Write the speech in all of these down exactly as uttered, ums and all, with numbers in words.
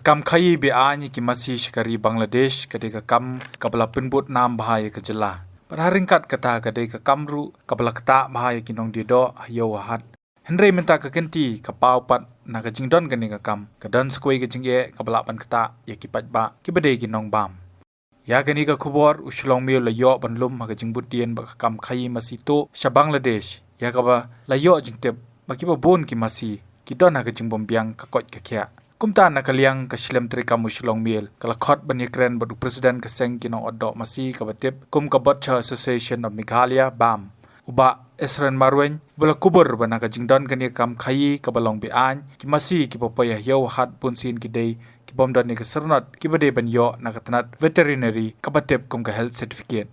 Kam khaïi be-aiñ ïa ki masi sha ka ri Bangladesh ka dei ka kam kaba la pynbud nam bha ïa ka jylla. Bad ha ryngkat kata ka dei ka kam ruh kaba la ktah bha ïa ki nongdie doh ha ïew ha hat. Hynrei mynta ka kynti ka paw pat na ka jingdon kane ka kam, ka don sa kawei ka jingeh kaba lah ban ktah ïa ki paidbah kiba dei ki nongbam. Ïa kane ka khubor u Shillong Mail la ïoh ban lum ha ka jingbud dien bad ka kam khaïi masi tuh sha Bangladesh, ïa kaba la ïoh jingtip ba kiba bun ki masi ki don ha ka jingbymbiang ka koit ka khiah. Kumta na ka liang ka shlem treikam u Shillong Mail ka la khot ban ïakren bad u president ka seng ki nongotdoh masi kaba tip kum ka Butcher Association of Meghalaya, BAM, u Bah Esren Marwein, uba la kubur ba na ka jingdon kane ka kam khaïi kaba long be-aiñ, ki masi kiba poi ha ïew ha hat bunsien ki dei ki bym don ïa ka syrnod kiba dei ban ïoh na ka tnat veterinary kaba tip kum ka health certificate.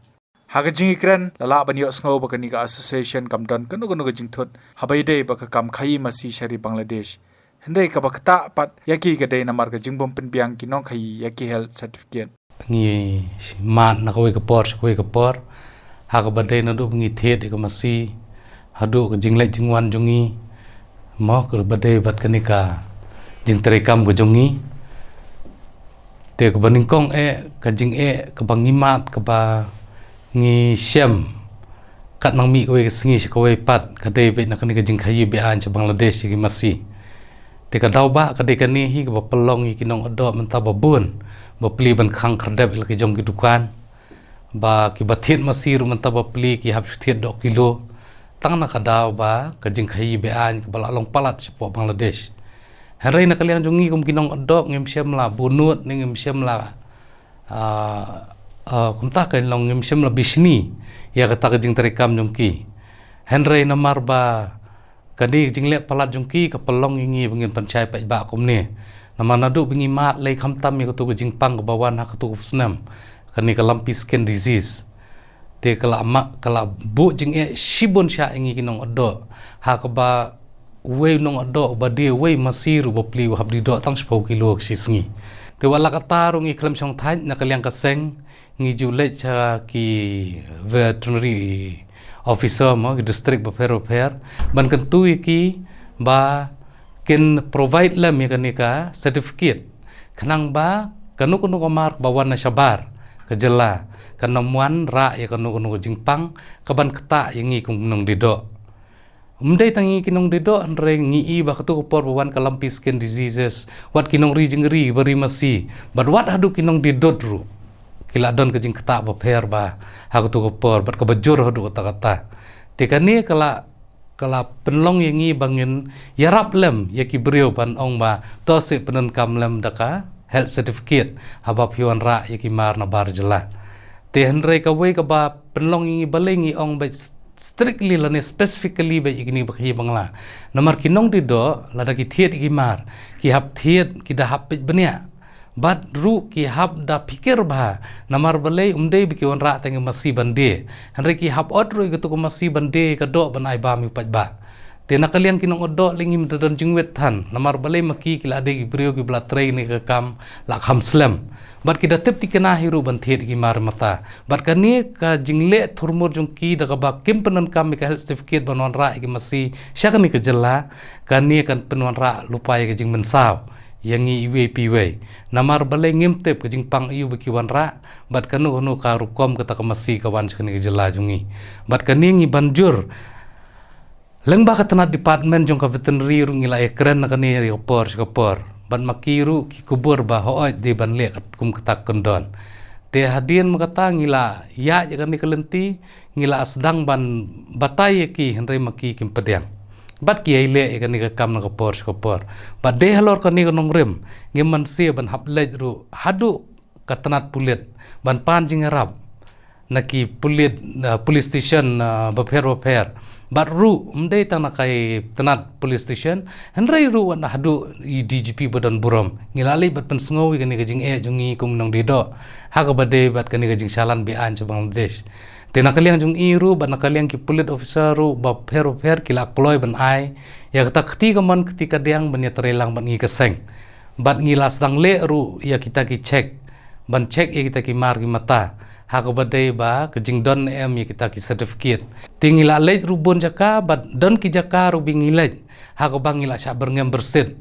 Ha ka jingïakren la lah ban ïohsngew ba kane ka association kam don kano kano ka jingthut haba ïadei bad ka kam khaïi masi sha ri Bangladesh. Hynrei kaba ktah pat ïa ki ka dei namar ka jingbym pynbiang ki nongkhaïi ïa ki health certificate. Ngi mad na kawei ka por sha kawei ka por, ha kaba dei naduh ba ngi thied ïa ka masi haduh ka jingleit jingwan jong ngi, mo, kaba dei bad kane ka jingtreikam ka jong ngi. Te kaba nyngkong eh, ka jingeh kaba ngi mad, kaba ngi shem kat nang mih kawei ka sngi sha kawei pat, ka dei beit na kane ka jingkhaïi be-aiñ sha Bangladesh ïa ki masi. Te ka daw ba ka dei kane hi kaba pynlong ïa ki nongotdoh mynta ba bun ba plie ban khang khyrdep ïa la ki jong ki dukan, ba kiba thied masi ruh mynta ba plie ki hap shu thied doh kilo, tang na ka daw ba ka jingkhaïi be-aiñ kaba la long palat shapoh Bangladesh. Hynrei na ka liang jong ngi kum ki nongotdoh ngim shem la bunut ne ngim shem la, ah, ah, kumta ka long ngim shem la bishni ïa kata ka jingtreikam jong ki. Hynrei namar ba kane ka jingleh palat jong ki ka pynlong ïa ngi ba ngin pynshai paidbah kumne. Namar naduh ba ngi mad lei khamtam ïa kato ka jingpang kaba wan ha kato ka snem, kane ka lumpy skin disease, te ka la ma-, ka la buh jingeh shibun shah ïa ngi ki nongotdoh, ha kaba uwei u nongotdoh uba die uwei masi ruh ba plie u hap die doh tang shiphew kilo shi sngi. Te wat la katta ruh ngi khlem shong thait, na ka liang ka seng ngi ju leit sha ki veterinary officer, mo, ki district bapher bapher, ban kyntu ïa ki ba kin provide lem ïa kane ka certificate, khnang ba kano kano ka mar ba wan na shabar ka jylla kan ym wanrah ïa kano kano ka jingpang kaban ktah ïa ngi kum ki nongdie doh. Ym dei tang ïa ki nongdie doh, hynrei ngi i ba kato ka por ba wan ka lumpy skin diseases, wat ki nongri jingri ba ri masi, bad wat haduh ki nongdie dud ruh ki la don ka jingktah bapher bha ha kato ka por, bad kaba jur haduh katta katta. Te kane ka la, ka la pynlong ïa ngi ba ngin ïarap lem ïa ki briew ban ong ba to seh pyndonkam lem da ka health certificate haba phi wanrah ïa ki mar nabar jylla. Te hynrei kawei kaba pynlong ïa ngi balei ngi ong ba strictly lane specifically ba ïa kine ba khaïi Bangla. Namar ki nongdie doh lada ki thied ïa ki mar, ki hap thied ki da hap peit bniah, bad ruh ki hap da phikir bha, namar balei ym dei ba ki wanrah tang ïa ka masi ban die, hynrei ki hap ot ruh ïa kato ka masi ban die ïa ka doh ban ai bam ïa u paidbah. Te na ka liang ki nongotdoh lei ngim da don jingwit than, namar balei ma ki ki la dei ki briew kiba la trei ïa kane ka kam la kham slem, bad ki da tip thikna hi ruh ban thied ïa ki mar mynta. Bad kane ka jingleh thurmur jong ki da kaba kim pyndonkam ïa ka health certificate ban wanrah ïa ki masi sha kane ka jylla, kane kan pynwanrah lypa ïa ka jingmynsaw ïa ngi iwei pa iwei. Namar balei ngim tip ka jingpang aïu ba ki wanrah, bad kano kano ka rukom kata ka masi ka wan sha kane ka jylla jong ngi. Bad kane ngi ban jur, lyngba ka tnat department jong ka veterinary ruh ngi la ïakren na kane ïa ka por sha ka por, bad ma ki ruh ki kubur ba hooid dei ban leh kat kum kata ka kyndon. Te hadien ma kata ngi la ïaid ïa kane ka lynti, ngi la sdang ban batai ïa ki, hynrei ma ki kim pdiang, bad ki ïai leh ïa kane ka kam na ka por sha ka por. Bad dei halor kane ka nongrim ngim mynsiem ban hap leit ruh haduh ka tnat pulit ban pan jingïarap na ki pulit, ah, police station, ah, bapher bapher. Bad ruh ym dei tang na ka tnat police station, hynrei ruh wat na haduh i D G P ba don burom ngi la leit bad pynsngew ïa kane ka jingeh jong ngi kum nongdie doh ha kaba dei bad kane ka jingshalan be-aiñ sha Bangladesh. Te na ka liang jong i ruh bad na ka liang ki pulit officer ruh bapher bapher ki la kloi ban ai ïa kata ka kti kamon kti kadiang ban ïatreilang bad ngi ka seng. Bad ngi la sdang leh ruh ïa kita ki check, ban check ïa kita ki mar ki mata ha kaba dei ba ka jingdon ne em ïa kita ki certificate. Te ngi la leit ruh bun jaka, bad don ki jaka ruh ba ngi leit ha kaba ngi la shah byrngem byrsit.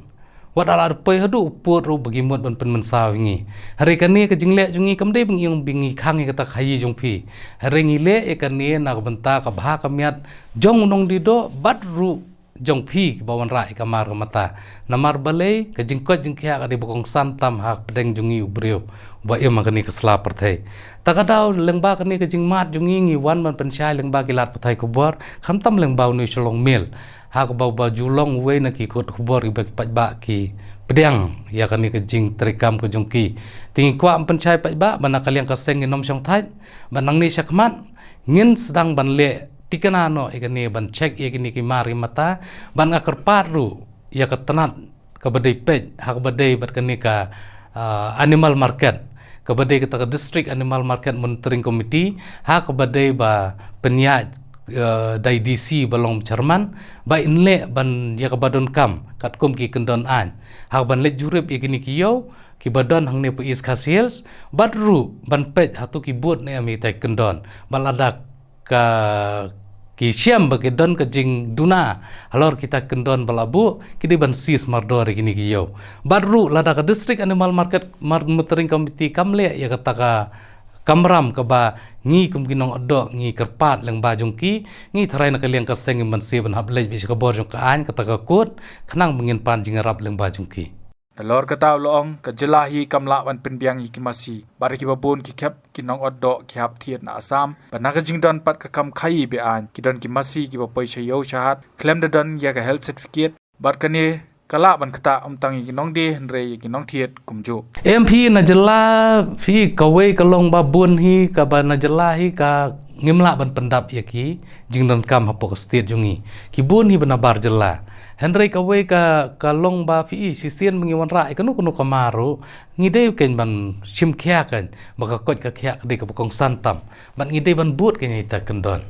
Wat la da poi haduh u pud ruh ba ki mut ban pynmynsaw ïa ngi. Hynrei kane ka jingleh jong ngi kam dei ba ngi ong ba ngi khang ïa kata ka khaïi jong phi. Hynrei ngi leh ïa kane na ka bynta ka bha ka miat jong u nongdie doh bad ruh jong phi kiba wanrah ïa ka mar ka mata. Namar balei ka jingkoit jingkhiah ka dei ba kongsan tam ha pdeng jong ngi u briew ba im ha kane ka sla pyrthei. Ta ka daw lyngba kane ka jingmad jong ngi ngi wan ban pynshai lyngba ki lad pathai khubor, khamtam lyngba une u Shillong Mail. Ha kaba ba ju long uwei na ki kot khubor iba ki paidbah ki pdiang ïa kane ka jingtrei kam ka jong ki. Te ngi kwah ban pynshai paidbah ba na ka liang ka seng ngin ym shong thait, ba nangne shakhmat ngin sdang ban leh tikna noh ïa kane ban check ïa kine ki mar ïa mata, ban nga kyrpad ruh ïa ka tnat kaba dei peit ha kaba dei bad kane ka, ah, animal market, kaba dei kata ka District Animal Market Monitoring Committee, ha kaba dei ba pynïaid, ah, da i D C ba long chairman, ba in leh ban ïa kaba donkam katkum ki kyndon aiñ, ha ban leit jurip ïa kine ki ïew kiba don hangne pa East Khasi Hills, bad ruh ban peit hato ki bud ne em ïa kita ki kyndon, ba lada ka ki shem ba ki don ka jingduna halor kita ki kyndon ba la buh, ki dei ban seize mardor ïa kine ki ïew. Bad ruh lada ka District Animal Market Mar-, Monitoring Committee kam leh ïa kata ka kamram kaba ngi kum ki nongdoh ngi kyrpad lyngba jong ki, ngi tharai na ka liang ka seng ngin ban shu ban hap leit bad sha ka bor jong ka aiñ kata ka kot, khnang ba ngin pan jingïarap lyngba jong ki. Nalor kata u la ong ka jylla hi kam lah ban pynbiang ïa ki masi, bad kiba bun ki khep ki nongdoh ki hap thied na Assam, bad na ka jingdon pat ka kam khaïi be-aiñ, ki don ki masi kiba poi sha ïew sha hat khlem da don ïa ka health certificate, bad kane ka lah ban ktah ym tang ïa ki nongdie hynrei ïa ki nongthied kumjuh. Em phi na jylla phi kawei ka long ba bun hi kaba na jylla hi ka ngim lah ban pyndap ïa ki jingdonkam hapoh ka state jong ngi. Ki bun hi ba na bar jylla. Hynrei kawei ka, ka long ba phi i shisien ba ngi wanrah ïa kano kano ka mar ruh, ngi dei kein ban shim khia kein ba ka koit ka khiah ka dei kaba kongsan tam. Bad ngi dei ban bud kein ïa kita ki kyndon.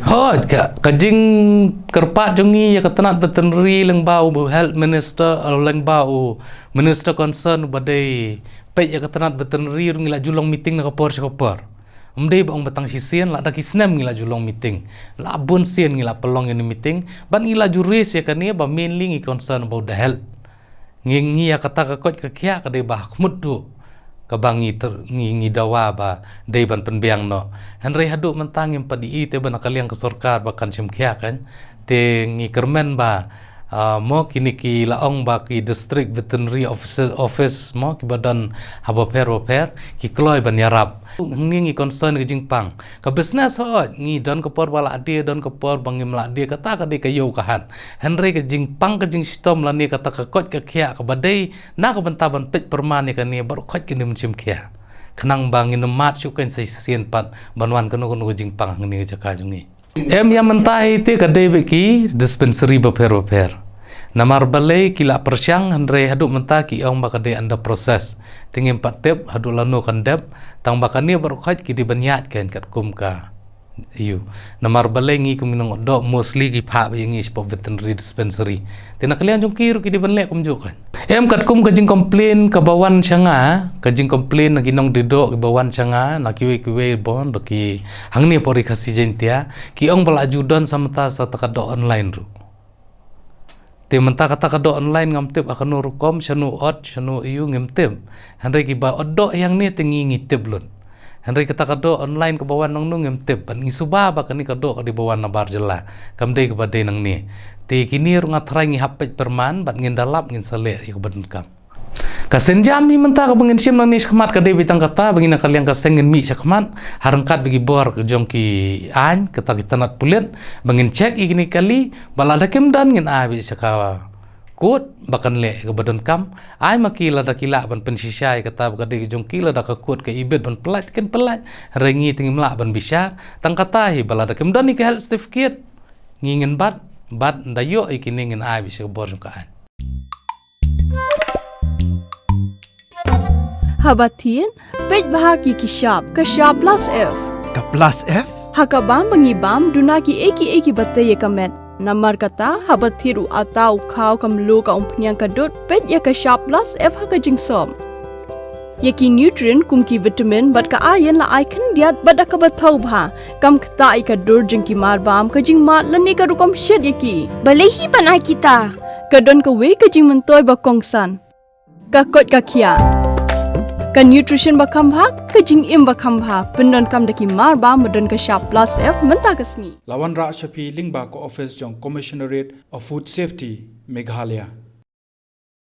Hooid, ka, ka jingkyrpad jong ngi ïa ka tnat veterinary lyngba u health minister, eh, lyngba u minister concern ba dei peit ïa ka tnat veterinary ruh ngi la ju long meeting na ka por sha ka por. Ym dei ba ong ba tang shisien, lada ki snem ngi la ju long meeting. La bun sien ngi la pynlong ïa kane meeting, bad ngi la ju raise ïa kane ba mainly ngi concern about the health. Ngi, ngi ïa kata ka koit ka khiah ka dei ba ha khmut duh kaba ngi ter-, ngi, ngi dawa ba dei ban pynbiang noh. Hynrei haduh mynta ngim pat i te ba na ka liang ka sorkar ba kan shim khia kein. Te ngi kyrmen ba, ah, mo kine ki la ong ba ki district veterinary offices, office mo kiba don ha bapher bapher ki kloi ban ïarap. Ngi, ngi concern ka jingpang ka business, hooid ngi don ka por ba la die, don ka por ba ngim la die, kata ka dei ka ïew ka hat. Hynrei ka jingpang ka jingshitom lane kata ka koit ka khiah kaba dei na ka bynta ban peit pyrman ïa kane baroh khoit kane ban shim khia, khnang ba ngin ym mad shuh kein sa shisien pat ban wan kano kano ka jingpang hangne ka jaka jong ngi. Em ïa mynta hi te ka dei bad ki dispensary bapher bapher. Namar balei ki la pyrshang hynrei haduh mynta ki ong ba ka dei under process. Te ngim pat tip haduh lano kan dep, tang ba kane baroh khoit ki dei ban ïaid kein katkum ka ïew. Namar balei ngi kum ki nongdoh mostly ki phah beit ïa ngi shapoh veterinary dispensary. Te na ka liang jong ki ruh ki dei ban leh kumjuh kein. Em katkum ka jingcomplain kaba wan sha nga, ka jingcomplain na ki nongdie doh kiba wan sha nga na kiwei kiwei bun da ki hangne poh Ri Khasi Jaiñtia, ki ong ba la ju don sa mynta sa ta ka doh online ruh. Te mynta kata ka doh online ngam tip ha kano rukom, shano ot, shano ïew ngim tip. Hynrei kiba ot doh hangne te ngi ngi tip lut. Hynrei kata ka doh online kaba wan nangno ngim tip, bad ngi suba ba kane ka doh ka dei ba wan na bar jylla, kam dei kaba dei nangne. Te kine ruh nga tharai ngi hap peit pyrman bad ngin da lap ngin sa leh ïa kaba donkam. Ka sienjam hi mynta kaba ngin shim nangne shakhmat ka dei beit tang kata ba ngi na ka liang ka seng ngin mih shakhmat ha ryngkat bad ki bor jong ki aiñ, kata ki tnat pulit, ba ngin check ïa kine ki kali, ba lada kim don ngin ai beit sha ka kot ba kan leh ïa kaba donkam. Ai ma ki lada ki lah ban pynshisha ïa kata ba ka dei ka jong ki, lada ka kot ka ibit ban pyllait kin pyllait, hynrei ngi te ngim lah ban bishar. Tang kata hi ba lada kim don ïa ka health certificate ngi ngin bat, bat ynda ïoh ïa kine ngin ai beit sha ka bor jong ka aiñ. Haba thied, peit bha ki ki shap, ka shap plus F. Ka plus F? Ha ka bam ba ngi bam, duna kiei kiei kiba tei ïa ka met. Namar kata, haba thied u atta u khaw ka mluh ka umphniang ka dud, peit ïa ka shap plus F ha ka jingsop. Ïa ki nutrient kum ki vitamin bad ka iron la ai khyndiat bad da kaba thaw bha. Kam ktah ïa ka dur jong ki mar bam, ka jingmad lane ka rukom shet ïa ki. Balei hi ban ai kita? Ka don kawei ka jingmyntoi ba kongsan, ka koit ka khiah, ka nutrition ba kham bha, ka jingim ba kham bha, pyndonkam da ki mar ba ba don ka shap plus F mynta ka sngi. La wanrah sha phi lyngba ka office jong Commissionerate of Food Safety, Meghalaya.